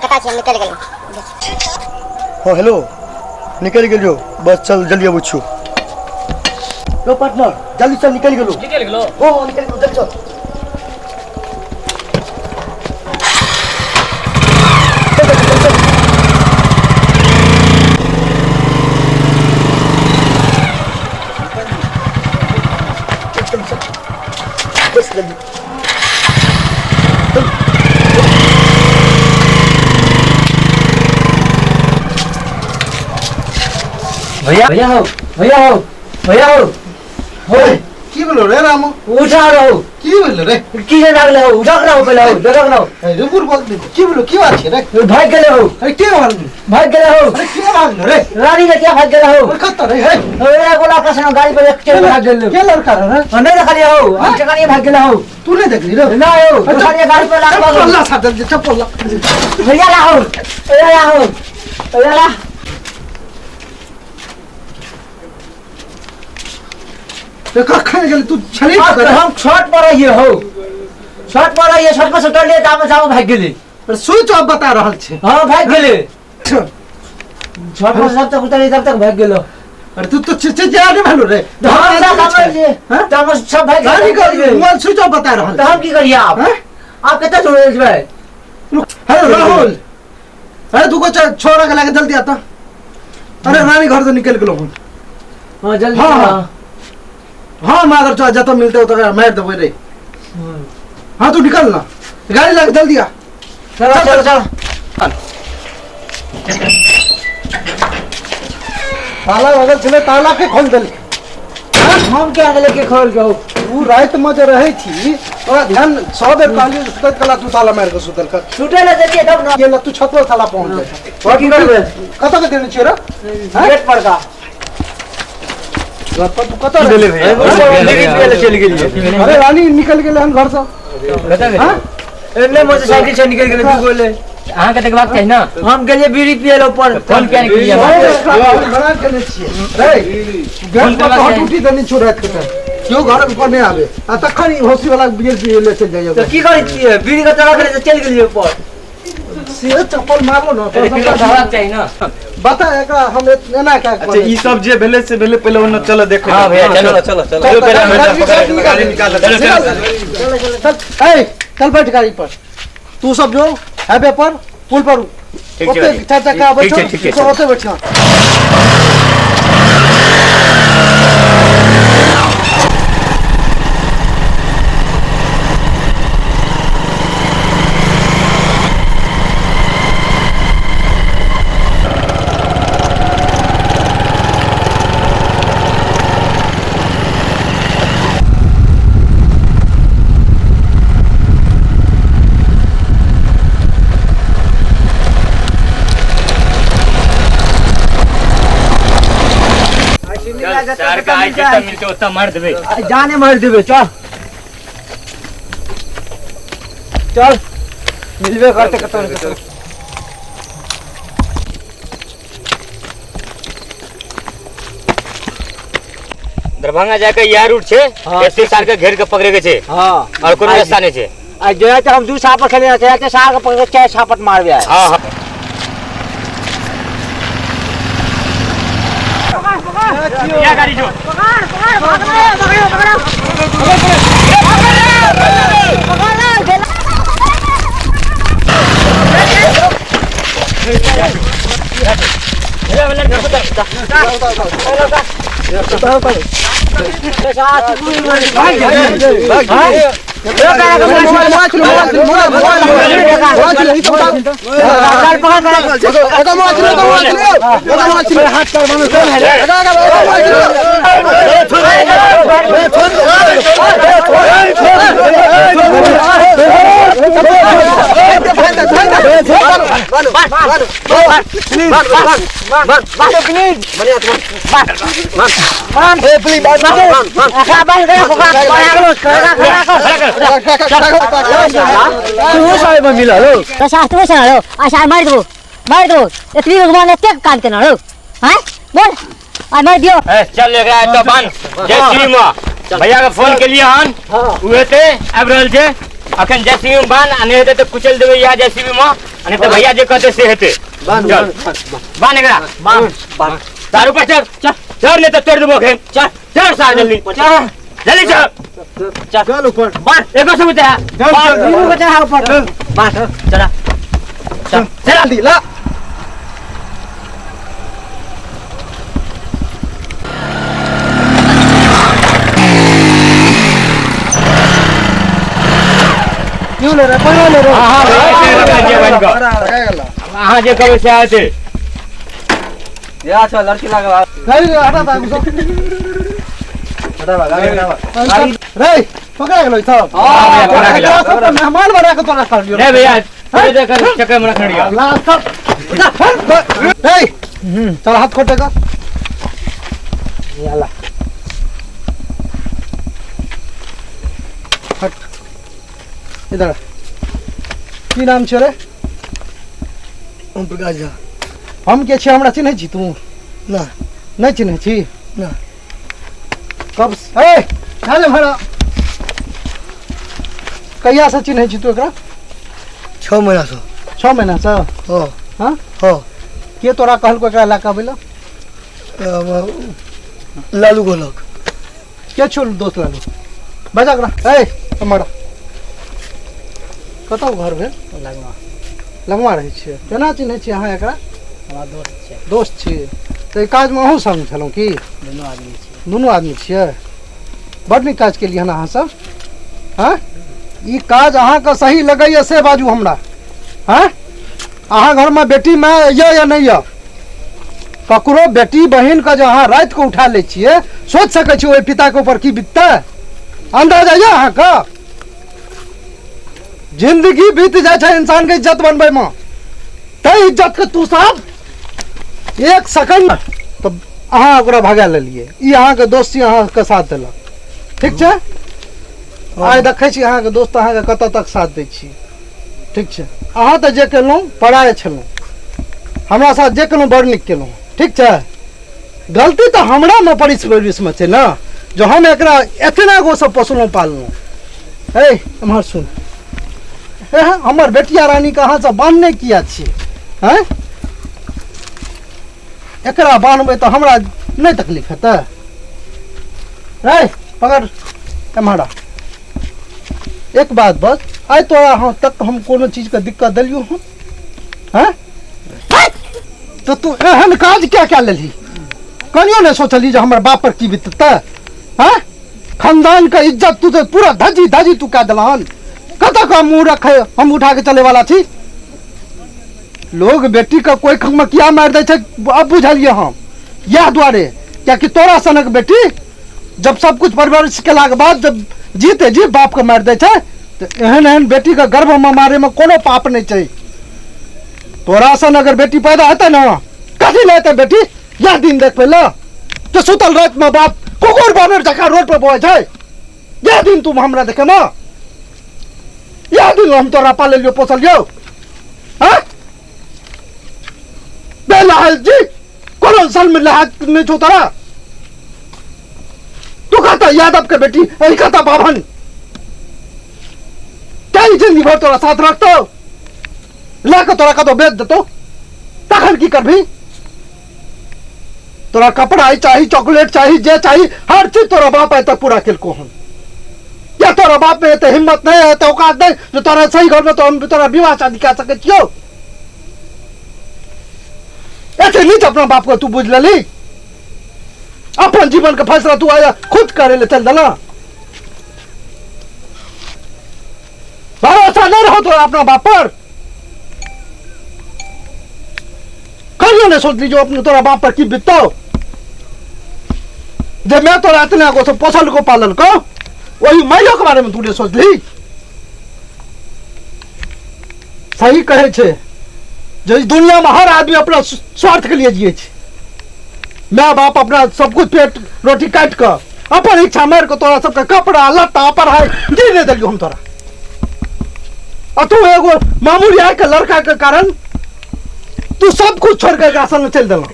अहाँ कतऽ छी? हम निकलि गेलहुँ। हाँ हेलो, निकलि गेलियो, बस चल जल्दी अबै छियौ। यो पार्टनर जल्दी चल, निकलि गेलो। निकलि गेलो? हाँ हाँ निकलि गेलो, जल्दी चल। चल, चल, चल, चल। चल, चल, चल। बस जल्दी। भैया, भैया हो, भैया हो, भैया हो, हो। की भेलो रे रामू? उठा रहो। की भेलो रे? की जे लागले हो? उठा रहो पहिले हो, देखा रहो। अरे बुढ़ बोल, की भेलो? की बात छै रे? भाग गेले हो। अरे के भाग? भाग गेले हो। अरे के भागलो रे? रानी के क्या भाग गेले हो? अरे कत रे? हे। अरे गोला कसनो गाड़ी पर एक चल भाग गेले। के लड़का रे? हाँ, नहीं देखलिए हो, हम ठिकानी भाग गेले हो। तू नहीं देखली रे? ना हो, अच्छा, देखलिए गाड़ी पर लागल। चप्पल ला साथ दे, चप्पल ला। भैया ला हो, भैया ला हो, भैया ला। ते कखन गेली तू? छली हाँ, कत रे? हम छत पर रहिए हो, छत पर रहिए, छत पर से उतरलिए तामे जामे भाग गेली। अरे स्विच ऑफ बता रहल छै। हाँ भाग गेली। छत पर जब तक उतरलिए तब तक भाग गेलो। अरे तू तो चिचिया नहीं भेलो रे। तो हम सब भाग गेलिए। हाँ? तो हम सब भाग गाड़ी गेलिए। के मोबाइल स्विच ऑफ बता रहल तो हम की करिए आप? हाँ? आप कितना छोड़े भाई? अरे राहुल, अरे तू को छोड़ा के लाके जल्दी आता। अरे रानी घर से निकल गेलो हूँ। हाँ जल्दी। हाँ, हाँ। हाँ मादर चो जत मिलते हो तो मार देबो रे। हाँ तू निकल ना, गाड़ी लाके जल्दी आ। चलो चलो चलो। ताला लगल छले, ताला के खोल देल। हम क्या गेले के खोल के हो? उ रात में जे रहै छी तोरा ध्यान 100 बेर कहलियो सुतल कला तू ताला मार के सुतल कर। सुते ले देतिए तब ना। ये ला तू छत पर ताला पहुंच जाय। की करबे? कत के देने छियै रे? गेट पर का। घर पर तू कत की भेलै भैया? अरे चलि गेलियै। अरे रानी निकल गेलै हन घर से। हां एने मोटरसाइकिल से निकल गेलै दू गोले। अहाँ के देखबाक चाही ना। हम गेलिए बीड़ी पिए ले ऊपर। फोन किया नहीं केलिए? बना केने छियै रे। गेट पर तो टूटी देने छो रात के टाइम। केओ घर पर नहीं आवे आ तखन ई होसी वाला बीड़ी पिए ले चल जाइयो। तो की करै छियै? बीड़ी के चला के चलि गेलिए ऊपर। से चप्पल मारलो ना अरे केकरो देखबाक चाही ना। बता एकरा हम एना का अच्छा ई सब जे भेलै से भेलै, पहिले ओने चलो देखो। हां भैया चलो चलो चलो। चलो पहिले गाड़ी गाड़ी निकाल। चल चल चल ए चल बैठ गाड़ी पर। तू सब जो हाईवे पर पुल पर ठीक ओते छै। चार चक्का आबै ठीक छौ, छै, ठीक छै, सब ओते बैठियो। चार का आई जत्ता मिलते ओत्ता मार देबै। जाने मार देबै। चल चल मिलबे करते कतौ ने कतौ। दरभंगा जाके इएह रूट छै। हाँ। एते साल के घेर के पकड़े के छै। हाँ। और कोनो रास्ता नहीं छै। आ जे त हम दू साप खेले छै, ते साग पकड़ के चार सापट मारबे आय। हाँ हाँ। क्या गाड़ी जो? पकड़ पकड़ पकड़ पकड़ पकड़। मार देबो मार देबो एतबी भगवान एतेक काम केना रौ। हैं बोल आ मार दियो। ए चल एकरा एतऽ बान्ह। जय श्री माँ। भैया के फोन केलियै हन, उ एतै आबि रहल छै। अखन जेसीबी में बान्ह आ नहि हेतै तऽ कुचलि देबै इएह जेसीबी मे, आ नहि तऽ भैया जे कहतै से हेतै। बान्ह। चल बान्ह एकरा, बान्ह तार ऊपर चढ़, चढ़ चढ़, नहि तऽ तोड़ि देबो अखन। चढ़ चढ़ सार, जल्दी चढ़, जल्दी चढ़, चल ऊपर बान्ह एको सब उतार, चल। तीनू के चढ़ा ऊपर, बान्ह, चढ़ा चल चढ़ा। जल्दी ला। क्यों ले रहे पैरो ले रहे? हाँ, हाँ, जे बान्हि कऽ। लगा गेला। अहाँ जे कहबै से हेतै। या छ लड़की लागल। गाड़ी हटा ता सब। हटावा गाड़ी, हटावा। रे पकड़ा गेलो सब। हाँ, पकड़ा गेलो। एकरा सब मेहमान बना के तोरा कर लियो। नहि भैया, तोरे देख चक्कर में रखने रहियो। ला सब। रे चल हाथ खोटेगा। याला हट इधर। की नाम छै रे? ओम प्रकाश झा। हम के छी? हमरा चिन्है छी तू? ना। नहि चिन्है छी? ना। कब ए चल भरा, कहिया से चिन्है छी तू एकरा? 6 महीना से। 6 महीना से? हाँ। हाँ? हाँ। के तोरा कहलको एकरा लए कऽ अबै लए? लालू कहलक। के छौ दोस्त लालू? बजा ओकरा। ए हमारा कतऽ घर भेल? लगमा। लगमा रहै छियै। केना चिन्है छियै अहाँ एकरा? हमरा दोस्त छै। दोस्त छियै तऽ एहि काजमे अहूँ संग छलहुँ की? दुनू आदमी छियै। दुनू आदमी छियै। बड नीक काज केलियै हन अहाँ सब। हँ, ई काज अहाँके सही लगैए से बाजू हमरा। हँ, अहाँ घरमे बेटी माय यऽ या नहि यऽ? ककरो बेटी बहिनके जे अहाँ रातिके उठा लै छियै, सोचि सकै छी ओहि पिताके ऊपर की बीततै? अन्दाजा यऽ अहाँके? जिंदगी बीत जाइ छै इंसानके इज्जत बनबैमे, तै इज्जतके तू सब एक सेकंड तऽ अहाँ ओकरा भगा लेलियै। ई अहाँके दोस्ती अहाँके साथ देलक। ठीक छै, आइ देखै छी अहाँके दोस्त अहाँके कतऽ तक साथ दै छी। ठीक छै, अहाँ तऽ जे केलहुँ पराये छलहुँ, हमरा साथ जे केलहुँ बड़ नीक केलहुँ। ठीक छै, गलती तऽ हमरामे परिवेशमे छै ने, जो हम एकरा एतना गो सब पोसलहुँ पाललहुँ। हे एम्हर सुन, हे हमर बेटिया रानीके अहाँ सब बान्हने किया छियै? हँ, एकरा बान्हबै तऽ हमरा नहि तकलीफ हेतै? रे पकड़ एम्हर आ। एक बात बस, आइ तोरा हाँ तक हम कोनो चीजके दिक्कत देलियौ हन? हँ, तऽ तू एहन काज क्या कए लेलही? कनियो नहि सोचलही जे हमर बाप पर की बीततै? हँ, खानदान के इज्जत तू तऽ पूरा धजी धजी तू कए देलहन। कतऽ के मुँह रखे हम उठा के चले वाला छी? लोग बेटी के कोई खंग में किया मारि दै छै अब बुझलियै हम, इएह दुआरे। कियाकि तोरा सनक बेटी जब सब कुछ परवरिश केलाके बाद जब जीते जी बाप के मारि दै छै, तऽ एहन एहन बेटी के गर्भ में मारे में कोनो पाप नहि छै। तोरा सन अगर बेटी पैदा हेतै ने, कथी लए हेतै बेटी? इएह दिन देखबै लए तऽ सुतल रातिमे बाप कुकुर बानर जकाँ रोड पर बहै छै। इएह दिन तू हमरा देखे ने, इएह दिन हम तोरा पाललियौ पोसलियौ। हँ बेलाल जी, कोनो शर्म लिहाज नहि छौ तोरा? तू कहता यादव के बेटी, एहि कहता बाभन। क्या जिंदगी भर तोरा साथ रखतो, लए कऽ तोरा कतौ बेच देतौ, तखन की करबही? तोरा कपड़ा चाही, चॉकलेट चाही, जे चाही हर चीज तोरा बाप आइ तक पूरा केलको हन। या तोरा बाप में एते हिम्मत नहीं है, एते औकात नहीं जो तोरा सही घर में तो हम तोरा विवाह शादी कए सकै छियौ। ऐसे नीच अपना बाप को तू बुझ लेली? अपन जीवन के फैसला तू आया खुद करे ले चल देला। भरोसा नहीं रहो तोरा अपना बाप पर। कहियो नहीं सोच लीजो अपने तोरा बाप पर की बीततो। जे मैं तोरा इतना को पोसल को पालन को, वही माइयो के बारे में तू नहीं सोच ली। सही कहे छे जो इस दुनिया में हर आदमी अपना स्वार्थ के लिए जिए छे। माँ बाप अपना सब कुछ पेट रोटी काट कर अपन इच्छा मार के तोरा सबके कपड़ा लत्ता पढ़ाई की नहीं दिलियो हम तोरा। आ तू एगो मामूली आय के लड़का के कारण तू सब कुछ छोड़ के एकरा संग चलि देलह।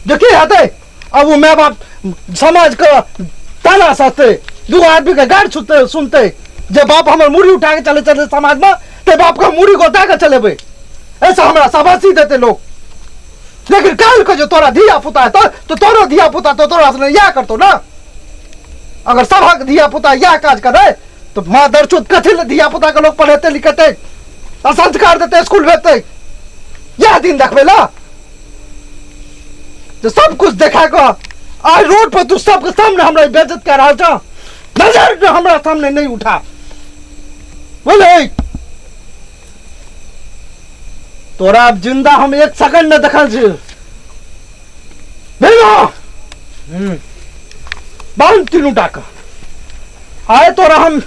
जे की हेतै अब वो माय बाप समाज के ताना सहतै, दू आदमी के गारि सुनतै, जे बाप हमर मूड़ी उठा के चले चले समाज में, ते बाप के मूड़ी गोता के चलेबै, ऐसा हमरा शाबाशी देते लोग। लेकिन काल के जो तोरा धिया पुता हेतौ तो तोरो धिया पुता तो तोरा से इएह करतौ ना। अगर सबक धिया पुता इएह काज करे तो माँ दरचूत कथी ले धिया पुता के लोग पढ़ेते लिखेते आ संस्कार देते, स्कूल भेजते? यह दिन देखबै ला जो सब कुछ देखा के आज रोड पर तू सबके सामने हमरा बेइज्जत कर रहल छ, नजर हमरा सामने नहीं उठा। बोले तोरा अब जिंदा हम एक सेकंड न देखल छी। बांध तीनू टाका आए तोरा हम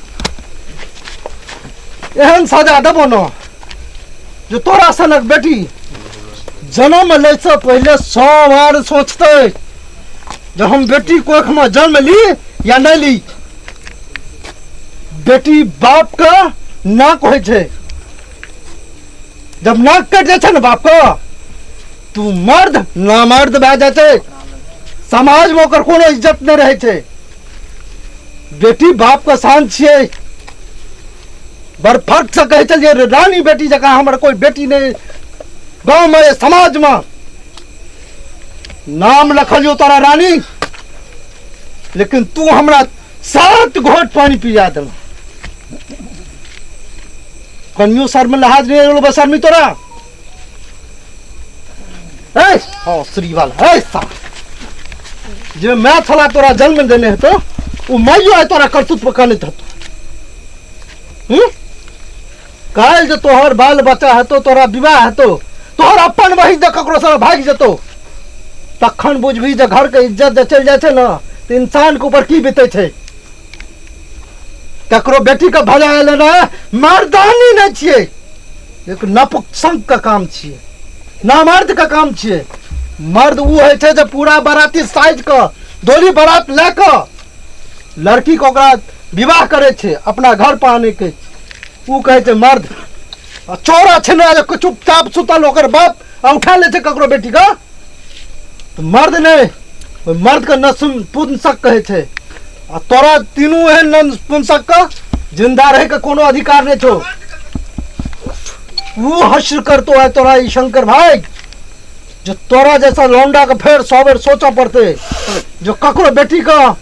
एहन सजा देबो न जो तोरा सनक बेटी जन्म लै से पहले 100 बार सोचते जो हम बेटी कोख में जन्म ली या नहीं ली। बेटी बाप का नाक होइ छै, जब नाक कट जाइ छै ने बाप का, तू मर्द नामर्द भए जाइ छै, समाज में ओकर कोनो इज्जत नहीं रहै छै। बेटी बाप का शान छियै। बड़ फर्क से कहै छलियै रानी बेटी जकाँ हमर कोई बेटी नहीं गाँव में समाज में। नाम लिखलियो तोरा रानी, लेकिन तू हमरा 7 घोट पानी पिया देल। कनियो शर्म लहाज नहीं एलो बशर्मी तोरा। ए हाँ श्री वाला ए सा जे मैं छला तोरा जन्म देने हेतो उ माइयो आइ तोरा करतूत पर कानैत हेतो। काल्हि जे तोहर बाल बच्चा हेतो, तोरा विवाह हेतो, तोहर अपन बहिन जे ककरो संग भागि जेतो, तखन बुझबही जे घर के इज्जत जे चलि जाइ छै ने तऽ इंसान के ऊपर की बीतै छै। ककरो बेटी के भजा लेना मर्दानी नहीं छियै, एक नपुंसक के काम छियै, नामर्द के काम छियै। मर्द उ होइ छै जे पूरा बाराती साइज के डोली बारात लए कऽ लड़की के ओकरा विवाह करै छै, अपना घर पर आनै के उ कहै छै मर्द। आ चोरा छै ने चुपचाप सुतल ओकर बाप आ उठा लै छै ककरो बेटी के, तऽ मर्द नहि, ओहि मर्द के नपुंसक कहै छै। आ तोरा तीनू एहन नपुंसक के जिंदा रहे के कोनो अधिकार नहीं छौ। वो हश्र करतो है तोरा ई शंकर भाई, जो तोरा जैसा लौंडा के फेर 100 बेर सोचऽ पड़ते जो ककरो बेटी का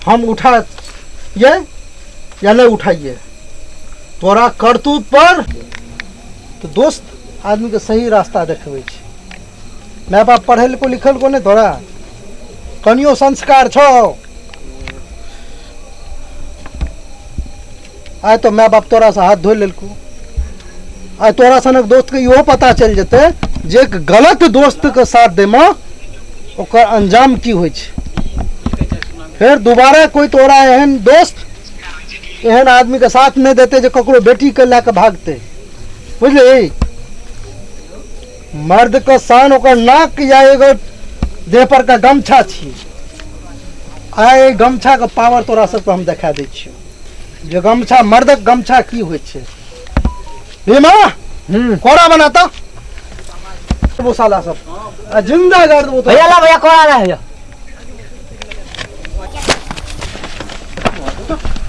हम उठा ये या नहीं उठाइए। तोरा करतूत पर तो दोस्त आदमी के सही रास्ता देखबै छै। My बाप पढ़ल को लिखल को नहीं, तोरा कनियो संस्कार छौ। आइ तो my बाप तोरा से हाथ धो लेलको, आइ तोरा सनक दोस्त के इहो पता चलि जेतै जे एक गलत दोस्त के साथ दैमे ओकर अंजाम की होइ छै। फेर दोबारा कोई तोरा एहन दोस्त एहन आदमी के साथ नहीं देते जे ककरो बेटी के लए के भागते। बुझली? मर्द के शान ओकर नाक या एगो देह पर का गमछा छी। आइ गमछा के पावर तोरा सबके हम देखा दै छियौ जे गमछा मर्दक गमछा की होइ छै। भीमा कोड़ा बनाता वो साला सब आ जिंदा कर दो भैया। ला भैया कोड़ा ला भैया।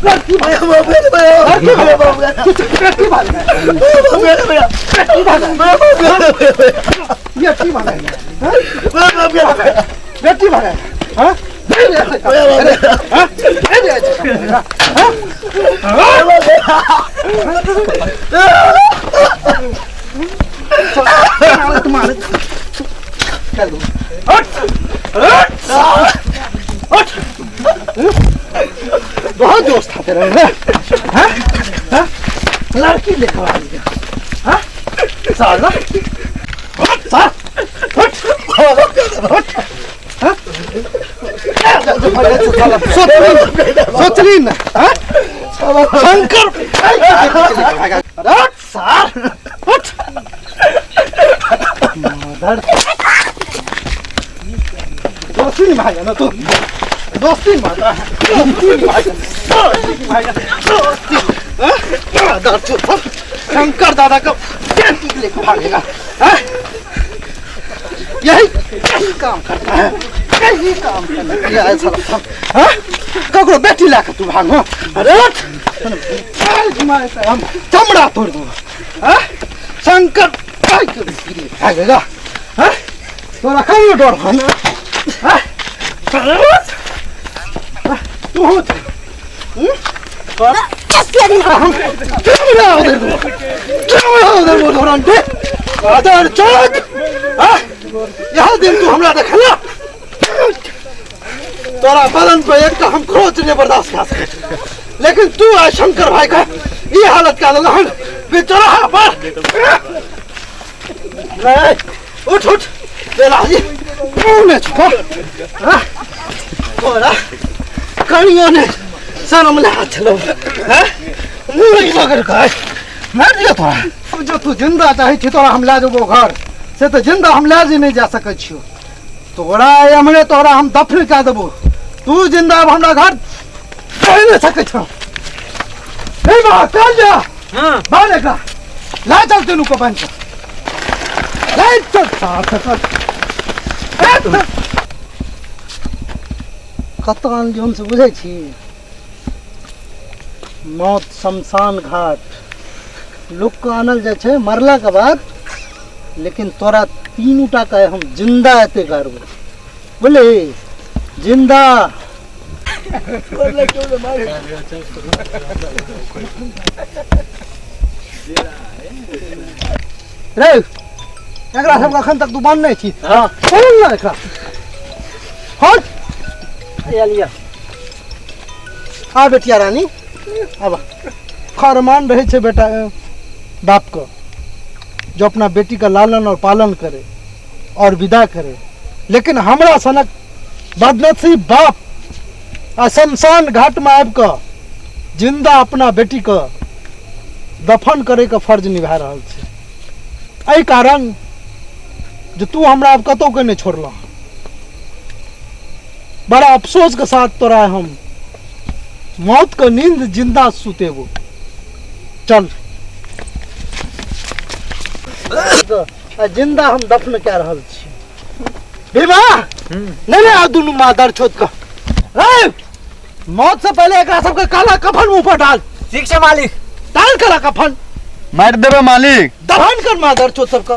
लड़की भैया लड़की भैया लड़की भैया बेटी भैया बेटी भैया हां बहुत दोस्त था तेरा हाँ? लड़की लेकर आ गया हाँ? साला सोचली ना शंकर दोस्ती निभाएगा ना तू, दोस्ती निभाता है, दोस्ती निभाएगा, दोस्ती निभाएगा, दोस्ती। शंकर दादा का लेकर भागेगा। यही यही काम करता है, यही काम करता है साला। हाँ ककरो बेटी ला के तू भागो। अरे हम चमड़ा तोड़ दूंगा। हाँ शंकर भागेगा। हाँ तोरा कहीं डर हो ना। हाँ तू हो चमड़ा उधर चमड़ा उधर बोल चल। यहाँ दिन तू हमरा देखला तोरा बदन पे एक हम खरोच नहीं बर्दाश्त कर सके, लेकिन तू आए शंकर भाई का ये हालत का लहन बेचारा पर। उठ उठ बेलाजी मुंह ने छुपा तोरा कणियों ने शर्म ले हाथ चलो। हां मुंह नहीं पकड़ का मार दिया तोरा। अब जो तू जिंदा चाहे छी तोरा हम ला जेबो घर से, तो जिंदा हम ला जे नहीं जा सकै छियो तोरा। हमरे तोरा हम दफन कए देबो, तू जिंदा अब हमरा घर रह नहीं सकै छौ। ए बा चल जा। हां बाहर एकरा ला चल तीनू को बांध के ले चल। साथ चल कत आनलियो हम से बुझै छी? मौत शमशान घाट लोक के आनल जाइ छै मरला के बाद, लेकिन तोरा तीनू टा के हम जिंदा एते गाड़बो। बोले जिंदा रे एकरा सबके अखन तक तू बान्हने छी। हाँ खोल ना एकरा। हट लिया आ बेटिया रानी। अब खरमान रहे छे बेटा बाप को जो अपना बेटी का लालन और पालन करे और विदा करे, लेकिन हमरा सनक बदनसीब बाप आ शमशान घाट में आबि कऽ जिंदा अपना बेटी के दफन करे के फर्ज निभा रहल छै। एहि कारण जे तू हमरा आब कतौ के नहीं छोड़लह। बड़ा अफसोस के साथ तोरा हम मौत के नींद जिंदा सुतेबो। चल जिंदा हम दफन कए रहल छी। भीमा नहीं नहीं आ दुनू मादर छोड़ के मौत से पहले एकरा सबके काला कफन मुंह पर डाल। ठीक छै मालिक। डाल काला कफन। मार देबे मालिक। दफन कर मादर चोद सबका।